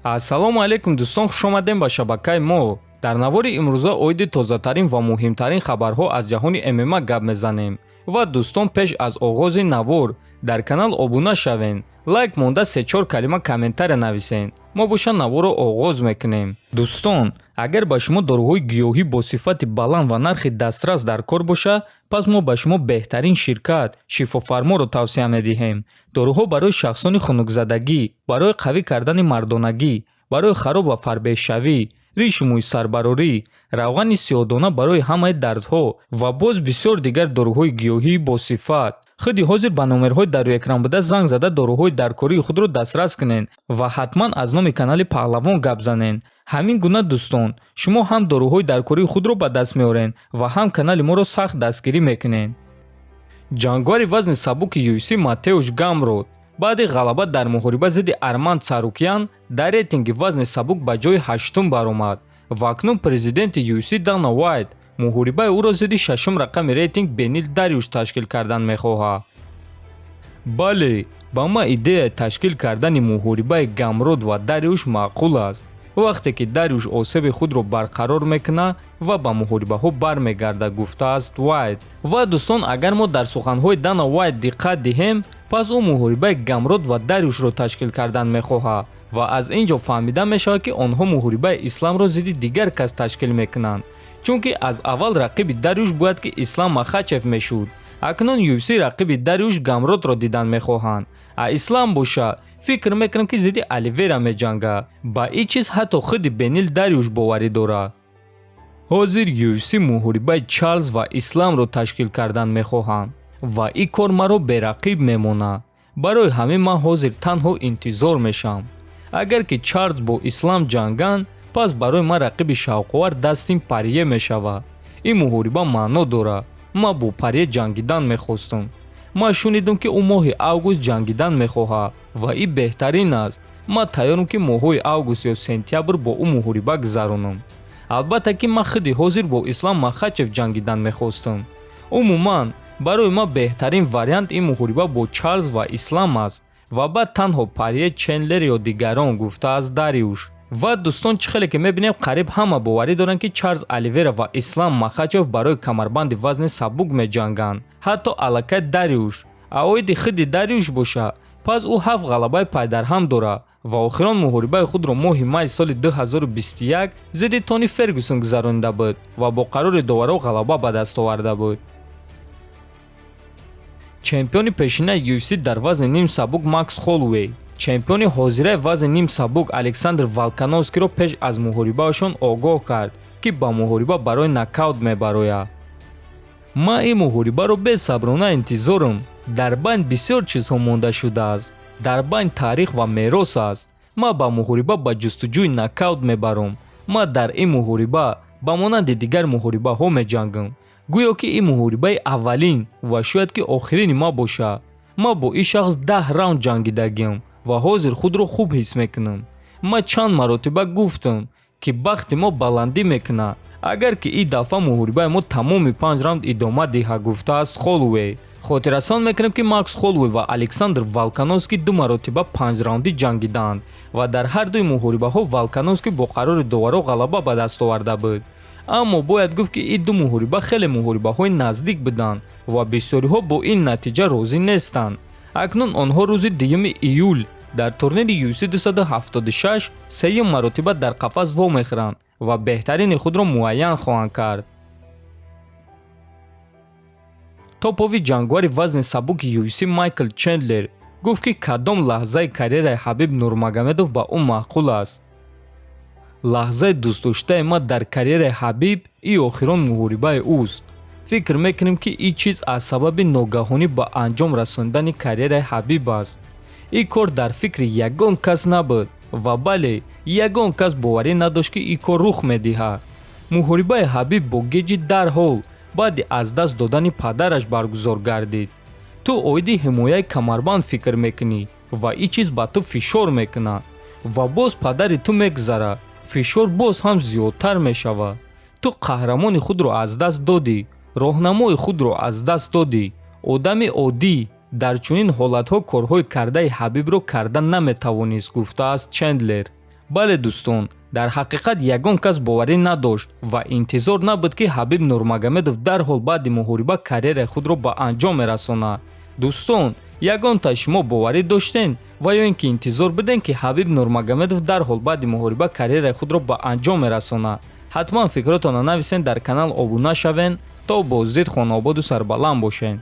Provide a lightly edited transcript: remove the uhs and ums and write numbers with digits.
Ассалому алайкум, дӯстон, хушомадем ба шабакаи мо. Дар навори имрӯза оиди тозатарин ва муҳимтарин хабарҳо аз ҷаҳони ММА гап мезанем. Ва дӯстон, пеш аз оғози навор дар канал обуна шавен, лайк монда, се-чор калима комментария нависен. Мо боша наворро оғоз мекунем. Дӯстон, агар ба шумо доруҳои гиёҳӣ бо сифати баланд ва нархи дастрас дар кор боша, пас мо ба шумо беҳтарин ширкат Шифофарморо тавсия медиҳем. Доруҳо барои шахсони хунукзадагӣ, барои қавӣ кардани мардонагӣ, барои хароб ва фарбеҳшавӣ, ришу мӯи сарбарорӣ, равғани сиёҳдона барои ҳамаи дардҳо ва боз бисёр дигар доруҳои гиёҳии босифат. Худи ҳозир ба номерҳои дар рӯи экран буда занг зада, доруҳои даркории худро дастрас кунед ва ҳатман аз номи канали Паҳлавон гап занед. Ҳамин гуна, дӯстон, шумо ҳам доруҳои даркории худро ба даст меоред ва ҳам канали моро сахт дастгирӣ мекунед. Ҷангвари вазни сабуки UFC Матеуш Гамрот баъди ғалаба дар муҳориба зидди Арман Царукян дар рейтинги вазни сабук ба ҷои ҳаштум баромад ва акнун президенти UFC Дана Уайт муҳорибаи ӯро зидди шашум рақами рейтинг Бенил Дариуш ташкил кардан мехоҳад. Бале, ба ман идеяи ташкил кардани муҳорибаи Гамрот ва Дариуш маъқул аст, вақте ки Дариуш осеби худро барқарор мекунад ва ба муҳорибаҳо бармегардад, гуфтааст Уайт. Ва дӯстон, агар мо дар суханҳои Дана Уайт диққат диҳем, пас ӯ муҳорибаи Гамрот ва Дариушро ташкил кардан мехоҳад ва аз ин ҷо фаҳмида мешавад, ки онҳо муҳорибаи Исламро зидди дигар кас ташкил мекунанд, чунки аз аввал рақиби Дариуш бояд ки Ислам Махачев мешуд. Акнун UFC рақиби Дариуш Гамротро дидан мехоҳанд, а Ислам боша, фикр мекунам, ки зидди Оливера меҷангад. Ба ин чиз ҳатто худи Бенил Дариуш боварӣ дорад. Ҳозир UFC муҳорибаи Чарлз ва Исламро ташкил кардан мехоҳанд ва ин кор маро берақиб мемонад. Барои ҳамин ман ҳозир танҳо интизор мешавам. Агар ки Чарлз бо Ислам ҷанганд, пас барои ман рақиби шавқовар Дастин Парье мешавад. Ин муҳориба маъно дорад. Ман бо Парье ҷангидан мехостам. Ман шунидам, ки ӯ моҳи август ҷангидан мехоҳад ва ин беҳтарин аст. Ман тайёрам, ки моҳҳои август ё сентябр бо ӯ муҳориба гузаронам. Албатта ки ман худи ҳозир бо Ислам Махачев ҷангидан мехостам. Умуман, барои ман беҳтарин вариант ин муҳориба бо Чарлз ва Ислам аст ва баъд танҳо Парье, Чендлер ё дигарон, гуфтааст Дариуш. Ва дӯстон, чӣ хеле ки мебинем, қариб ҳама боварӣ доранд, ки Чарлз Оливера ва Ислам Махачев барои камарбанди вазни сабук меҷанганд, ҳатто аллакай Дариуш. Оиди худи Дариуш боша, пас ӯ ҳафт ғалабаи пайдарҳам дорад ва охирон муҳорибаи худро моҳи май соли 2021 зидди Тони Фергюсон гузаронида буд ва бо қарори доварҳо ғалаба ба даст оварда буд. Чемпиони пешинаи UFC дар вазни ним сабук Макс Холлоуэй чемпиони ҳозираи вазни ним сабук Александр Волкановскиро пеш аз муҳорибаашон огоҳ кард, ки ба муҳориба барои нокаут мебарояд. Ман ин муҳорибаро бесаброна интизорам. Дар байн бисёр чизҳо монда шудааст. Дар байн таърих ва мерос аст. Ман ба муҳориба ба ҷустуҷӯи нокаут мебаром. Ман дар ин муҳориба ба монанди дигар муҳорибаҳо меҷангам, гӯё ки ин муҳорибаи аввалин ва шояд ки охирини ман бошад. Ман бо ин шахс 10 раунд ҷангидагиам ва ҳозир худро хуб ҳис мекунам. Ман чанд маротиба гуфтам, ки бахти мо баландӣ мекунад, агар ки ин дафъа муҳорибаи мо тамоми панҷ раунд идома диҳад, гуфтааст Холлоуэй. Хотиррасон мекунем, ки Макс Холлоуэй ва Александр Волкановский ду маротиба панҷраундӣ ҷангиданд ва дар ҳар дуи муҳорибаҳо Волкановский бо қарори доварҳо ғалаба ба даст оварда буд. Аммо бояд гуфт, ки ин ду муҳориба хеле муҳорибаҳои наздик буданд ва бисёриҳо бо ин натиҷа розӣ нестанд. Акнун онҳо рӯзи 2 июл дар турнири UFC 276 сеюм маротиба дар қафас вомехӯранд ва беҳтарини худро муайян хоҳанд кард. Топови ҷангвари вазни сабуки UFC Майкл Чендлер гуфт, ки кадом лаҳзаи карьераи Ҳабиб Нурмагомедов ба ӯ маъқул аст. Лаҳзаи дӯстдоштаи ман дар карьераи Ҳабиб ин охирон муҳорибаи ӯст. Фикр мекунем, ки ин чиз аз сабаби ногаҳонӣ ба анҷом расондани карьераи Ҳабиб аст. Ин кор дар фикри ягон кас набуд ва бале, ягон кас боварӣ надошт, ки ин кор рух медиҳад. Муҳорибаи Ҳабиб бо Геҷи дарҳол баъди аз даст додани падараш баргузор гардид. Ту оиди ҳимояи камарбанд фикр мекунӣ ва ин чиз ба ту фишор мекунад ва боз падари ту мегузарад, фишор боз ҳам зиёдтар мешавад. Ту қаҳрамони худро аз даст додӣ, роҳнамои худро аз даст додӣ. Одами оддӣ дар чунин ҳолатҳо корҳои кардаи Ҳабибро карда наметавонист, гуфтааст Чендлер. Бале, дӯстон, дар ҳақиқат ягон кас боварӣ надошт ва интизор набуд, ки Ҳабиб Нурмагомедов дарҳол баъди муҳориба карьераи худро ба анҷом мерасонад. Дӯстон, ягонта шумо боварӣ доштен ва ё ин ки интизор будем, ки Ҳабиб Нурмагомедов дарҳол баъди муҳориба карьераи худро ба анҷом мерасонад? Ҳатман фикротонро нависен, дар канал обуна шавен. То боздид, хонаободу сарбаланд бошед.